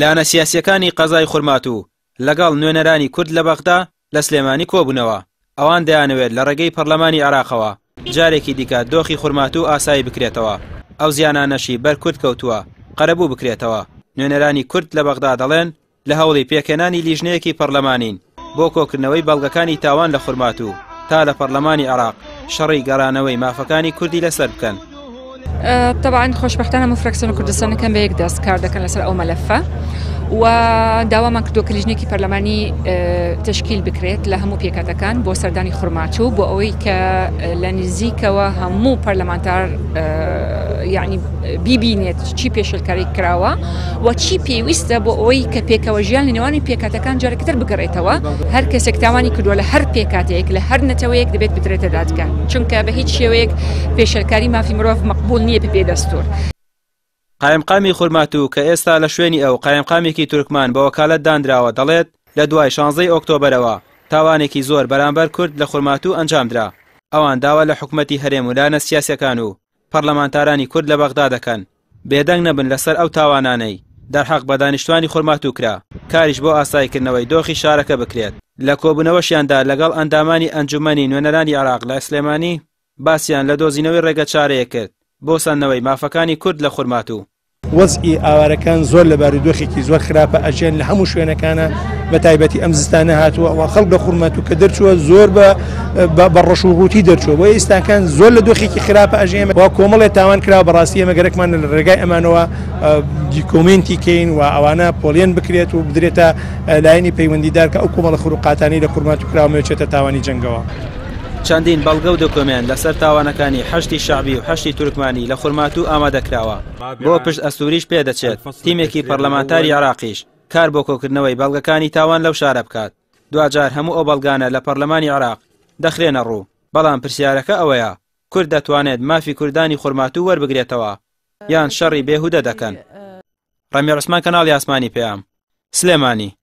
لایەنە سیاسییەکانی قەزای خورماتوو لەگەڵ نوێنەرانی کورد لە بەغدا لە سلێمانی کۆبوونەوە، ئەوان دەیانەوێت لە ڕێگەی پەرلەمانی عێراقەوە جارێکی دیکە دۆخی خورماتوو ئاسایی بکرێتەوە، ئەو زیانانەشی بەر کورد کەوتووە قەرەبوو بکرێتەوە، نوێنەرانی کورد لە بەغدا دەڵێن لە هەوڵی پێکهێنانی لیژنەیەکی پەرلەمانین بۆ کۆکردنەوەی بەڵگەکانی تاوان لە خورماتوو تا لە پەرلەمانی عێراق شەڕی گەڕانەوەی مافەکانی کوردی لەسەر بکەن. تەبعەن خۆشبەختانە هەموو فراکسیۆنە کوردستانەکان بە یەک دەست کار دەکەن لەسەر ئەو مەلەفە و داوامان کردووە کە لیژنێکی پەرلەمانی تشکیل بکرێت لە هەموو پێکاتەکان بۆ سەردانی خورماتوو بۆ ئەوەی کە لە نزیکەوە هەموو پەرلەمانتار یعنی بیبینێت چی پێشلکاری کراوە و چی پێویستە بۆ ئەوەی کە پێکەوە ژیان لە نێوانی پێکاتەکان جارێکتر بگەڕێتەوە هەر کەسێک تاوانی کردووە لە هەر پێکاتەیەک لە هەر نەتەوەیەک دەبێت بدرێتە دادگا چونکە بە هیچ شێوەیەک پێشێلکاری مافی مرۆڤ مەقبول نییە بەپێی دەستوور. قایمقامی خورماتوو کە ئێستا لە شوێنی ئەو قایمقامێکی تورکمان بە وەکالەت دانراوە دەڵێت، لە دوای شانزەی ئۆکتۆبەرەوە تاوانێکی زۆر بەرامبەر کورد لە خورماتوو ئەنجامدرا، ئەوان داوا لە حکومەتی هەرێم و لایەنە سیاسیەکان و پەرلەمانتارانی کورد لە بەغدا دەکەن بێدەنگ نەبن لەسەر ئەو تاوانانەی دەرحەق بە دانیشتوانی خورماتوو کرا، کاریش بۆ ئاساییکردنەوەی دۆخی شارەکە بکرێت. لە کۆبوونەوەشیاندا لەگەڵ ئەندامانی ئەنجوومەنی نوێنەرانی عێراق لە سلێمانی، باسیان لە دۆزینەوەی ڕێگەچارەیەک کرد بۆ سەندنەوەی مافەکانی کورد لە خورماتوو. وەزعی ئاوارەکان زۆر لە بارودۆخێکی زۆر خراپە ئەژێن لە هەموو شوێنەکانە بە تایبەتی ئەم زستانە هاتووە و خەڵک لە خورماتوو کە دەرچووە زۆر بە بە ڕەش و ڕووتی دەرچووە بۆیە ئیستاکان زۆر لە دۆخێکی خراپە ئەژێن و کۆمەڵێ تاوان کراوە بەڕاستی ئێمە گەرەکمانە لە ڕێگای ئەمانەوە دیکۆمێنتی کەین و ئەوانە پۆلێن بکرێت و بدرێتە لایەنی پەیوەندیدار کە ئەو کۆمەڵە خروقاتانەی لە خورماتوو کراوە بچێتە تاوانی جەنگەوە. چەندین بەڵگە و دۆکۆمێنت لەسەر تاوانەکانی حەشدی شەعبی و حەشدی تورکمانی لە خورماتوو ئامادەکراوە، بۆ پشت ئەستووریش پێدەچێت تیمێکی پەرلەمانتاری عێراقیش کار بۆ کۆکردنەوەی بەڵگەکانی تاوان لەو شارە بکات، دواجار هەموو ئەو بەڵگانە لە پەرلەمانی عێراق دەخرێنە ڕوو، بەڵام پرسیارەکە ئەوەیە کورد دەتوانێت مافی کوردانی خورماتوو وەربگرێتەوە یان شەڕی بێهودە دەکەن؟ ڕەمی عوسمان کەناڵی ئاسمانی پەیام، سلێمانی.